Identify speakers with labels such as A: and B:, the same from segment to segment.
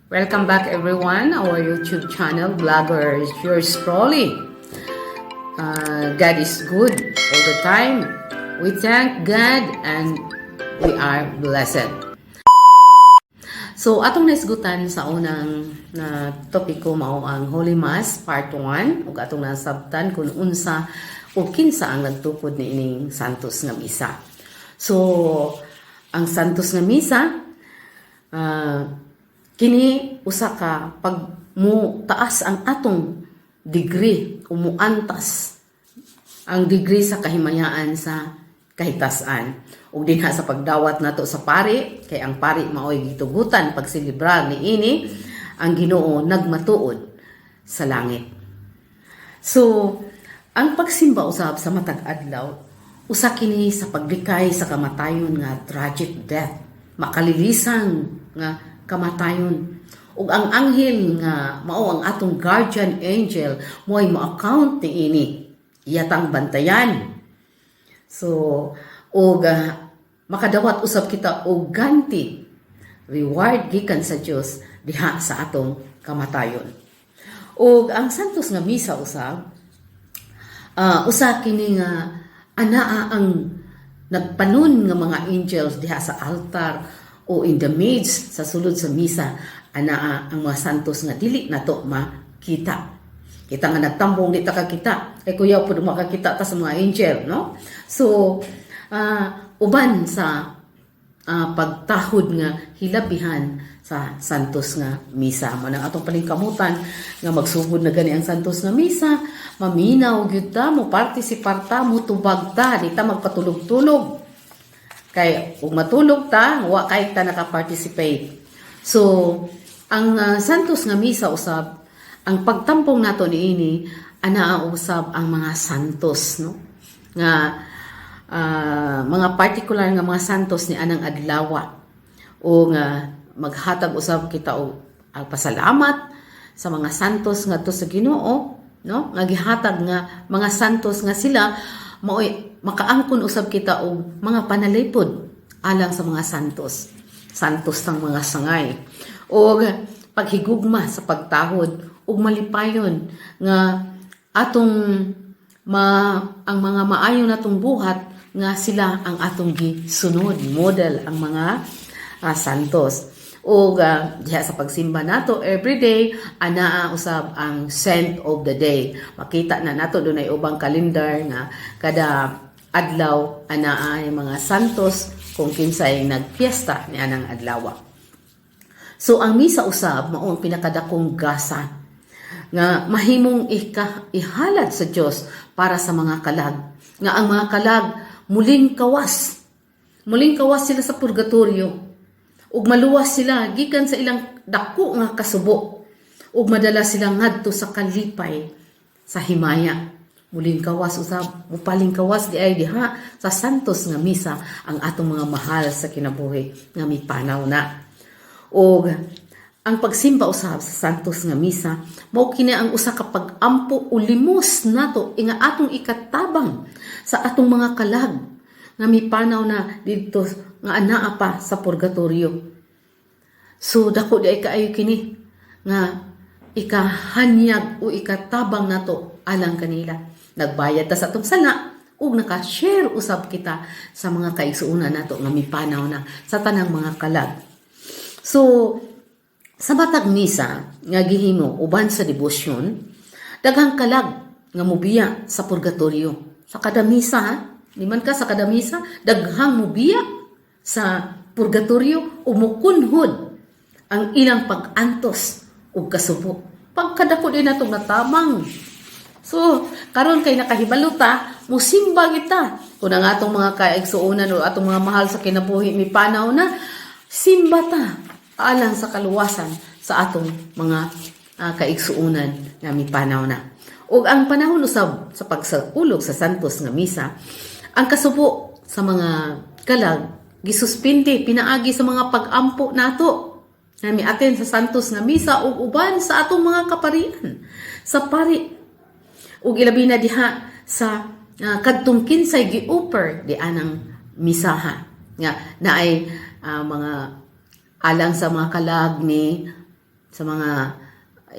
A: Welcome back, everyone, our YouTube channel, vloggers, yours truly. God is good all the time. We thank God and we are blessed. So, atong naisgutan sa unang na topiko mao ang Holy Mass Part 1 ug atong nasabtan kung unsa o kinsa ang nagtukod niining Santos nga Misa. So, ang Santos nga Misa, kini usa ka pag mo taas ang atong degree o muantas ang degree sa kahimayaan sa kahitasan. Ug dinha sa pagdawat nato sa pari, kay ang pari maoy gitugutan pagselebrar niini, ang Ginoo nagmatuod sa langit. So, ang pagsimba usab sa matag adlaw, usa kini sa paglikay sa kamatayon nga tragic death, makalilisan nga kamatayon. Ug ang anghel nga mao ang atong guardian angel mo'y mo-account niini. Iyatang bantayan. So, ug makadawat usab kita og ganti, reward gikan sa Dios diha sa atong kamatayon. Ug ang Santos nga Misa usab, usa kini nga anaa ang nagpanon nga mga angels diha sa altar o in the midst sa sulod sa misa, anaa ang mga santos nga dili nato makita. Kita nga nagtambong, di ta kakita kay kuyaw pud makakita ta sa mga angel, no? So uban sa pagtahod nga hilabihan sa Santos nga Misa. Mao nang atong paningkamutan nga magsugod na gani ang Santos nga Misa, maminaw gyud ta, mo partisipar ta, mo tubag ta, di ta magpatulog-tulog. Kay ug matulog ta, wa kay ta naka-participate. So, ang Santos nga Misa usab, ang pagtampong nato niini, anaa usab ang mga santos, no? Nga mga particular nga mga santos ni anang adlawa o nga maghatag usab kita og pasalamat sa mga santos ngadto sa Ginoo, no, nga gihatag nga mga santos nga sila maoy makaangkon usab kita og mga panalipod alang sa mga santos, santos ng mga sangay og paghigugma sa pagtahod ug malipayon nga atong ang mga maayo natong buhat nga sila ang atong gisunod model, ang mga santos. Ug diha sa pagsimba nato everyday, anaa usab ang saint of the day. Makita na nato dunay ubang kalendar nga kada adlaw anaa ang mga santos kung kinsay nagpiesta ni anang adlaw. So ang misa usab mao ang pinakadakong gasa nga mahimong ihalad sa Dios para sa mga kalag, nga ang mga kalag muling kawas, muling kawas sila sa purgatorio ug maluwas sila gikan sa ilang dako nga kasubo ug madala sila ngadto sa kalipay sa himaya. Muling kawas usab, mupaling kawas di ay diha sa Santos nga Misa ang atong mga mahal sa kinabuhi nga mipanaw na. Og ang pagsimba usab sa Santos nga Misa mao kini ang usa ka pag-ampo o limos nato nga atong ikatabang sa atong mga kalag nga mipanaw na didto, nga anaa pa sa purgatorio. So dako di ay kaayo kini nga ikahanyag o ikatabang nato alang kanila. Nagbayad ta sa atong sala ug naka-share usab kita sa mga kaigsuonan nato nga mipanaw na, sa tanang mga kalag. So sa matag misa nga gihimo uban sa debosyon, daghang kalag nga mubiya sa purgatorio. Sa kada misa, ha? Di man ka sa kada misa, daghang mubiya sa purgatorio o mukunhod ang ilang pag-antos ug kasubo. Pagkadako din natong natamang. So, karon kay nakahibalo ta, musimba kita. Kung ang atong mga kaigsuonan o atong mga mahal sa kinabuhi mipanaw na, simba ta alang sa kaluwasan sa atong mga kaigsuonan nga mipanaw na. Ug ang panahon usab sa pagsaulog sa Santos nga Misa, ang kasubo sa mga kalag gisuspindi pinaagi sa mga pag-ampo nato nga mi-attend sa Santos nga Misa ug uban sa atong mga kaparian sa pari ug ilabi na diha sa kadtong kinsay gi-offer di anang misaha nga naay mga alang sa mga kalag ni Sa mga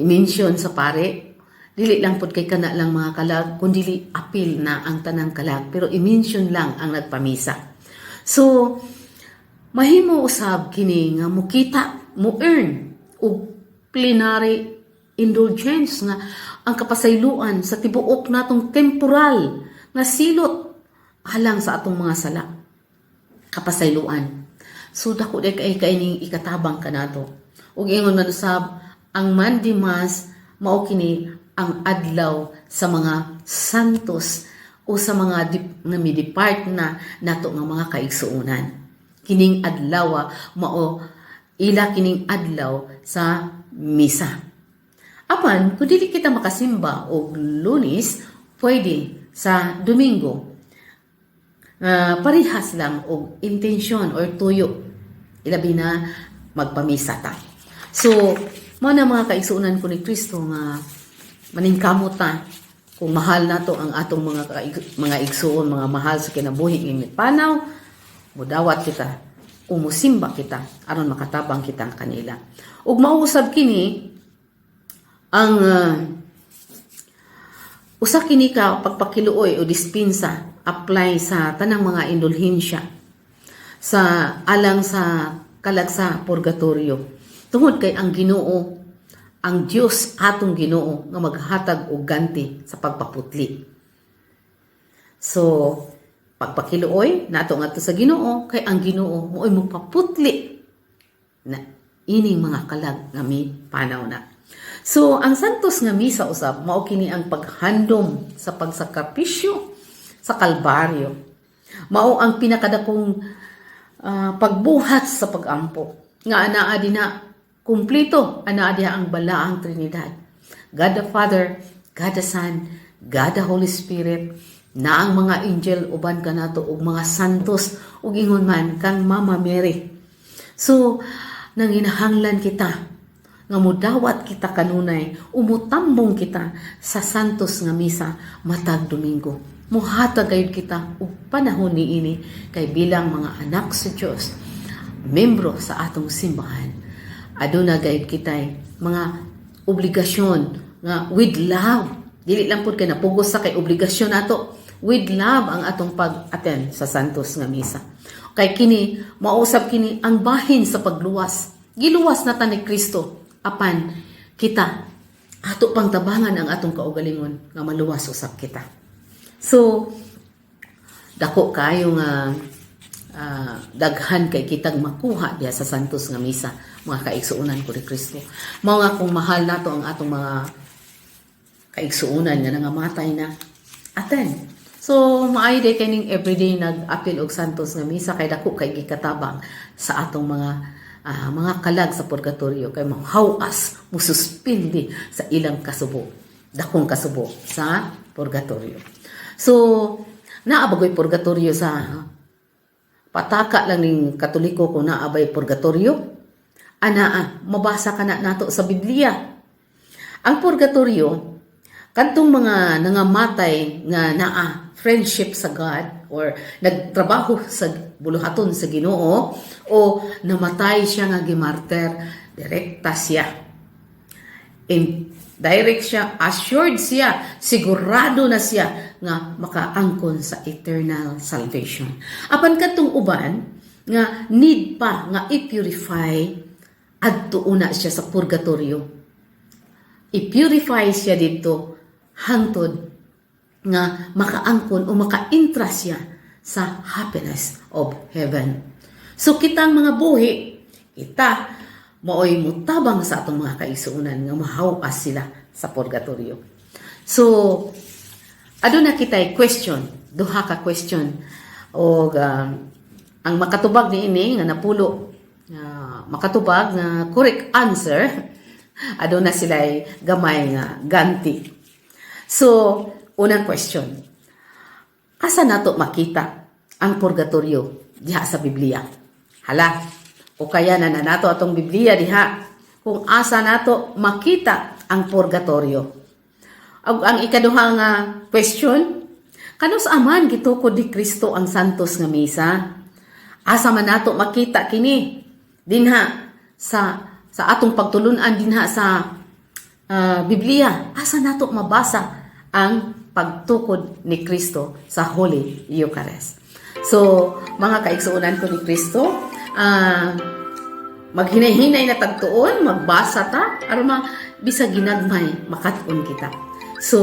A: mention sa pare, dili lang pud kay kana lang mga kalag, kundi apil na ang tanang kalag, pero i-mention lang ang nagpamisa. So mahimo usab kini nga mukita, mo earn og plenary indulgence nga ang kapasayloan sa tibuok natong temporal nga silot alang sa atong mga sala, kapasayloan. So dako day kay kaining ikatabang kanato. Ug ingon man usab ang Monday Mass, mao kini ang adlaw sa mga santos o sa mga nga mi-depart na nato nga mga kaigsuonan. Kining adlaw mao ila kining adlaw sa misa. Apan kung dili kita makasimba og Lunes, pwede sa Domingo. Parehas lang og intensyon or tuyo. Ilabi na magpamisa ta. So, mao na, mga kaigsuonan ko ni Kristo, nga maningkamot ta kung mahal nato ang atong mga igsuon, mga mahal sa kinabuhi nga mipanaw, mudawat kita, umusimba kita aron makatabang kita kanila. Ug mao usab kini ang usa kini ka pagpakiluoy o dispensa, apply sa tanang mga indulhensya sa alang sa kalag sa purgatorio. Tungod kay ang Ginoo, ang Dios atong Ginoo nga maghatag og ganti sa pagpaputli. So, pagpakiluoy nato ngadto sa Ginoo kay ang Ginoo mo'y mopaputli na ining mga kalag nga mi panaw na. So, ang Santos nga Misa usab mao kini ang paghandom sa pagsakripisyo sa Kalbaryo. Mao ang pinakadakong pagbuhat sa pagampo nga anaa dina kumpleto, anaa diha ang Balaang Trinidad. God the Father, God the Son, God the Holy Spirit, na ang mga angel uban kanato ug mga santos ug ingon man kang Mama Mary. So, nanginahanglan kita nga mudawat kita kanunay, umutambong kita sa Santos nga Misa matag Domingo. Muhatag gayud kita og panahon niini kay bilang mga anak sa Dios, membro sa atong simbahan. Aduna gayud kitay mga obligasyon nga with love. Dili lang pud kay napugos sa kay obligasyon nato. With love ang atong pag-attend sa Santos nga Misa. Kay kini, mausab kini ang bahin sa pagluwas. Giluwas na ta ni Kristo apan kita ato pang tabangan ang atong kaugalingon nga maluwas usab kita. So dako kayo nga daghan kay kitang makuha diha sa Santos nga Misa, mga kaigsuonan ko ni Kristo. Mao nga kung mahal nato ang atong mga kaigsuonan nga nangamatay na, attend. So maayo day kining everyday nag-apil og Santos nga Misa kay dako kay gikatabang sa atong mga kalag sa purgatorio kay mahawas, mususpindi sa ilang kasubo, dakong kasubo sa purgatorio. So naa ba goy purgatorio? Sa pataka lang ning Katoliko kung naa bay purgatorio. Anaa, mabasa ka na nato sa Biblia. Ang purgatorio, kadtong mga nangamatay nga naa friendship sa God or nagtrabaho sa buluhaton sa Ginoo o namatay siya nga gimartir, direkta siya. In direct siya, assured siya, sigurado na siya nga makaangkon sa eternal salvation. Apan kadtong uban nga need pa nga i-purify, adto una siya sa purgatorio. I-purify siya dito hangtod nga makaangkon o makaintra siya sa happiness of heaven. So kitang mga buhi, kita maoy mutabang sa atong mga kaigsuonan nga mahawas sila sa purgatorio. So aduna kitay question, duha ka question, og ang makatubag niini nga napulo makatubag nga correct answer, aduna sila gamay nga ganti. So, unang question. Asa nato makita ang purgatorio diha sa Biblia? Hala, o kaya na nato atong Biblia diha kung asa nato makita ang purgatorio. Ang ikaduha nga question, kanus aman gitukod ni Kristo ang Santos nga Misa? Asa man nato makita kini dinha sa Sa atong pagtulunan dinha sa Biblia, asa nato mabasa ang pagtukod ni Kristo sa Holy Eucharist? So, mga kaigsuonan ko ni Kristo, maghinay-hinay na tag tuon, magbasa ta, aron ma bisag ginagmay makat-on kita. So,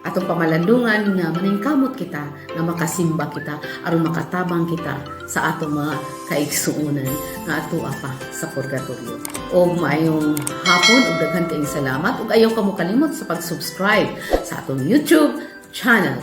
A: atong pamalandungan nga maningkamot kita nga makasimba kita aron makatabang kita sa atong mga kaigsuonan nga atoa pa sa purgatorio. Og maayong hapon ug daghan kayong salamat ug ayaw kamo kalimot sa pag-subscribe sa atong YouTube channel.